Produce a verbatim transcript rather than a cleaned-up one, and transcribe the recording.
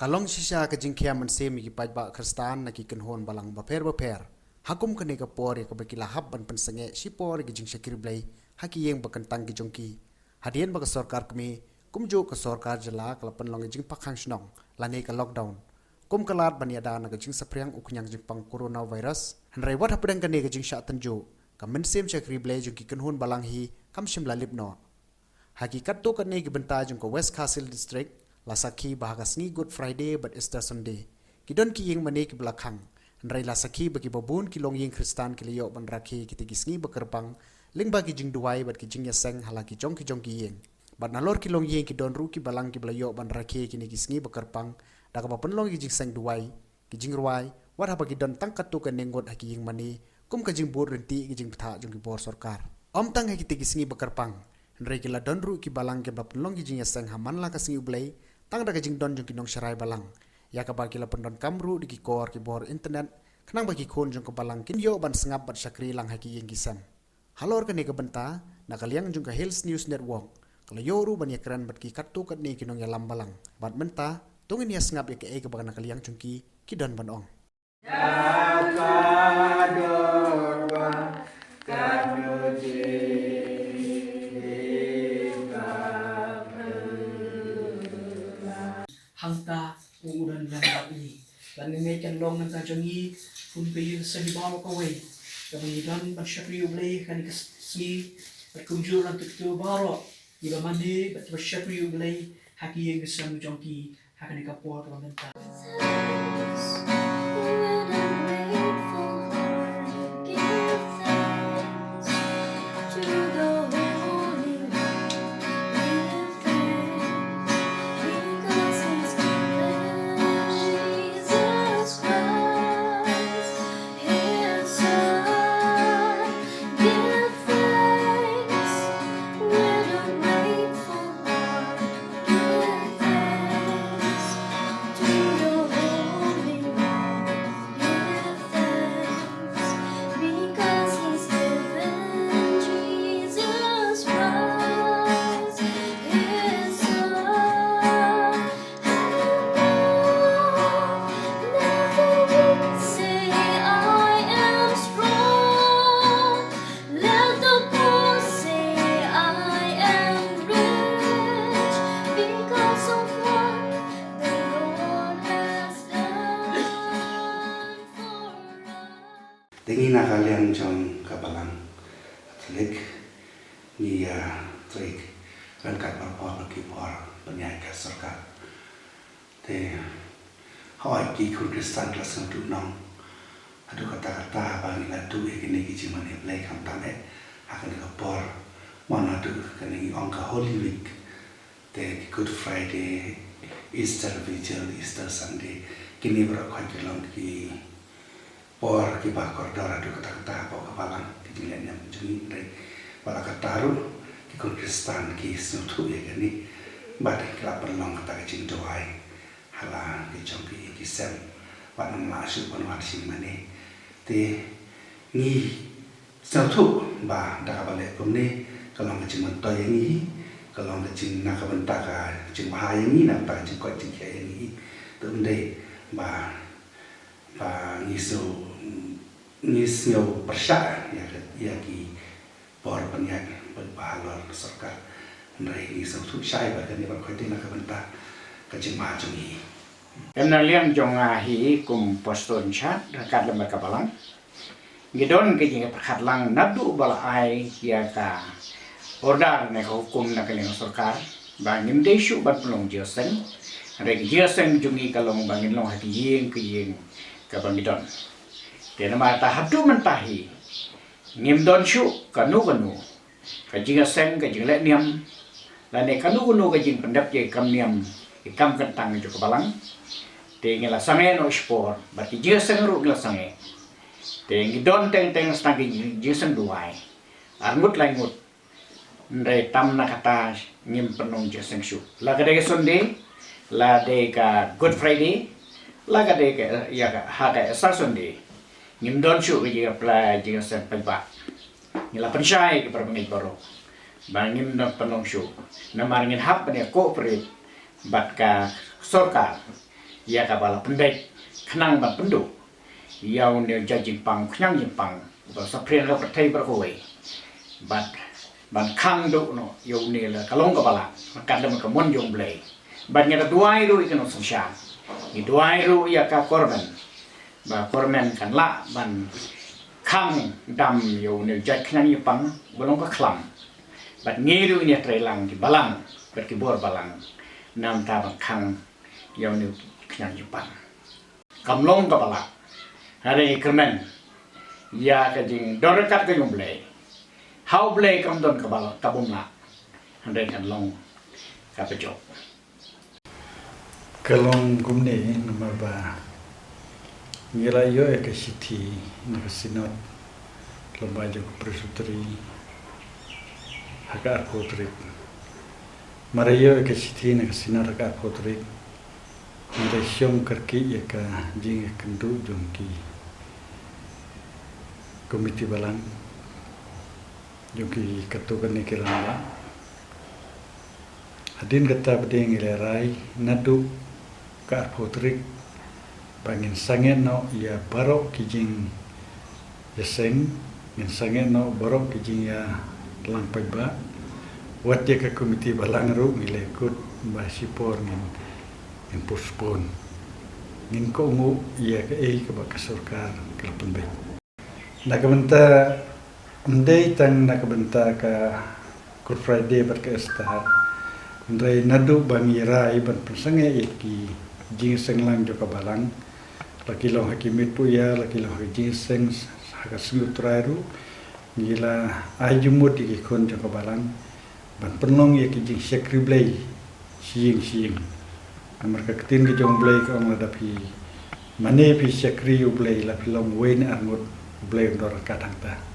Ka long shisha ka jingkhia mynsiem ïa ki paidbah Khristan na ki kynhun balang bapher bapher ha kum kane ka por ïa kaba ki la hap ban pynsangeh shipor ïa ki jingshakri Blei ha ki ïing ba kyntang ki jong ki. Hadien ba ka sorkar kmie kumjuh ka sorkar jylla ka la pynlong ïa ka jingpakkhang shnong lane ka lockdown kum ka lad ban ïada na ka jingsaphriang u khñiang jingpang coronavirus. Hynrei wat hapdeng kane ka jingshah tynjuh, ka mynsiem shakri Blei jong ki kynhun balang hi kam shym la lip noh. Ha ki katto katne ki bynta jong ka West Khasi Hills District la sakhi ba ha ka sngi Good Friday bad Easter Sunday ki don ki ïing mane kiba la khang. Hynrei la sakhi ba kiba bun ki longïing Khristan ki la ïoh ban rakhe kita ki sngi ba kyrpang lyngba ki jingduwai bad ki jingïaseng ha la ki jong ki jong ki ïing. Bad nalor ki longïing ki don ruh ki balang kiba la ïoh ban rakhe kine ki sngi ba kyrpang da kaba pynlong ïa ki jingseng duwai, ki jingrwai, wat haba ki don tang katto katne ngut ha ki ïing mane kum ka jingbud ryntih ïa ki jingbthah jong ki bor sorkar. Ym tang ha kita ki sngi ba kyrpang, hynrei ki la don ruh ki balang kiba la pynlong ki jingïaseng ha man la ka sngi U Blei tang da ka jingdon jong ki nongsharai balang, ïa kaba ki la pyndonkam ruh da ki kor ki bor internet khnang ba ki khun jong ka balang kin ïoh ban sngap bad shakri lang ha ki ïing ki sem. Halor kane ka bynta, na ka liang jong ka Hills News Network ka la ïoh ruh ban ïakren bad ki katto katne ki nongïalam balang. Bad mynta to ngin ïa sngap ïa kaei kaba na ka liang jong ki ki don ban ong. Hangta u u don lem bad ngi. Bad nga ngeit kan long mynta jong ngi, pun phi sa hi baroh kawei, kaba ngi don ban shakri U Blei ha kane ka sngi, bad kumjuh ruh kito baroh kiba mane bad kiba shakri U Blei ha ki ïing ki sem jong ki ha kane ka por kaba mynta. Te ngi na ka liang jong ka Balang Katholik ngi ïa trei ryngkat bad ki bor pynïaid ka sorkar. Te hooid ki khun Khristan ki la sngewthuh nong haduh katta katta ba ngi la duh ïa kine ki jingmane Blei khamtam eh ha kane ka por. Mon haduh kane ngi ong ka Holy Week. Te ki Good Friday, Easter Vigil, Easter Sunday, kine baroh khoit ki long ki por kiba kordor haduh katta katta hapoh ka Balang, ki jingleh niam jong ngi. Hynrei wat la katta ruh ki khun Khristan ki sngewthuh ïa kane bad ki la pynlong kata ka jingduwai ha la ki jong ki ïing ki sem, wat nym lah shuh ban wad jingmane. Te ngi sngewthuh ba da kaba leh kumne ka long ka jingmyntoi ïa ngi, ka long ka jing na ka bynta ka jingbha ïa ngi, na ka bynta ka jingkoit jingkhiah ïa ngi. Te ym dei ba, ba ngi sngew, ngi sngew pyrshah ïa ka, ïa ki bor pynïaid ba halor sorkar. Hynrei ngi sngewthuh shai ba kane baroh khoit dei na ka bynta ka jingbha jong ngi. Em, na liang jong nga hi kum pastor in charge ryngkat lem bad ka Balang, ngi don ka jingpyrkhat lang naduh ba la ai ïa ka order ne ka hukum na ka liang sorkar ba ngim dei shuh ban pynlong jingïaseng. Hynrei ka jingïaseng jong ngi ka long ba ngin long ha ki ïing ki ïing kaba ngi don. Te namar kata haduh mynta hi ngim don shuh kano kano ka jingïaseng, ka jingleh niam, lane kano kano ka jingpyndep ïa ki kam niam, ki kam kyntang jong ka Balang. Te ngi la sangeh noh shipor bad ki jingïaseng ruh ngi la sangeh. Te ngi don teng teng sa tang ki jing, jingïaseng duwai ar ngut lai ngut. Hynrei tam na kata ngim pynlong jingïaseng shuh, la ka dei ka Sunday, la dei ka Good Friday, la ka dei ka, ïa ka, ha ka Easter Sunday. Ngim don shuh ka jingïapla jingïaseng paidbah. Ngi la pynshai ki para bangeit baroh ba ngim don pynlong shuh, namar ngin hap ban ïa cooperate bad ka sorkar. ïa kaba la pynbeit khnang ban pynduh ïa une u jait jingpang, khñiang jingpang ba saphriang ka pyrthei baroh kawei. Bad ban khang duh noh ïa une la ka long kaba lah, ka dei ka mon jong U Blei. Bad ngi da duwai ruh ïa ka nongsynshar, ngi duwai ruh ïa ka kormen, ba kormen kan lah ban khang dam ïa une u jait khñiang jingpang ba long ka khlam. Bad ngi ruh ngi treilang ki balang bad ki bor balang namar ban khang ïa une u khñiang jingpang. Kam long kaba lah. Hynrei kyrmen ïa ka jingdon ryngkat ka jong U Blei, ha U Blei kam don kaba lah, ka bym lah. Hynrei kan long kaba jop. Ka long kumne namar ba ngi la ïoh ïa ka shithi na ka Synod lyngba jong ka Presbytery ha ka arphew tarik. Mar ïoh ïa ka shithi na ka Synod ha ka arphew tarik, ngi da shong kyrkieh ïa ka jingïakynduh jong ki komiti balang, jong ki katto katne ki rangbah. Hadien kata pat ngi la rai naduh ka arphew tarik ba ngin sangeh noh ïa baroh ki jingïaseng, ngin sangeh noh baroh ki jingïalang paidbah. Wat ïa ka komiti balang ruh ngi la kut ba shipor ngin, ngin postpone. Ngin kohnguh ïa kaei kaba ka sorkar ka la pynbeit. Na ka bynta, ym dei tang na ka bynta ka Good Friday bad ka Easter, hynrei naduh ba ngi rai ban pynsangeh ïa ki jingseng lang jong ka balang, la ki long ha ki miet puya, la ki long ha ki jingseng ha ka sngi U Trai ruh, ngi la ai jingmut ïa ki khun jong ka balang ban pynlong ïa ki jingshakri Blei shi ïing shi ïing. Namar ka ktien ka jong U Blei ka ong, lada phi mane phi shakri U Blei, la phi long uwei na arngut, U Blei un don ryngkat hangta.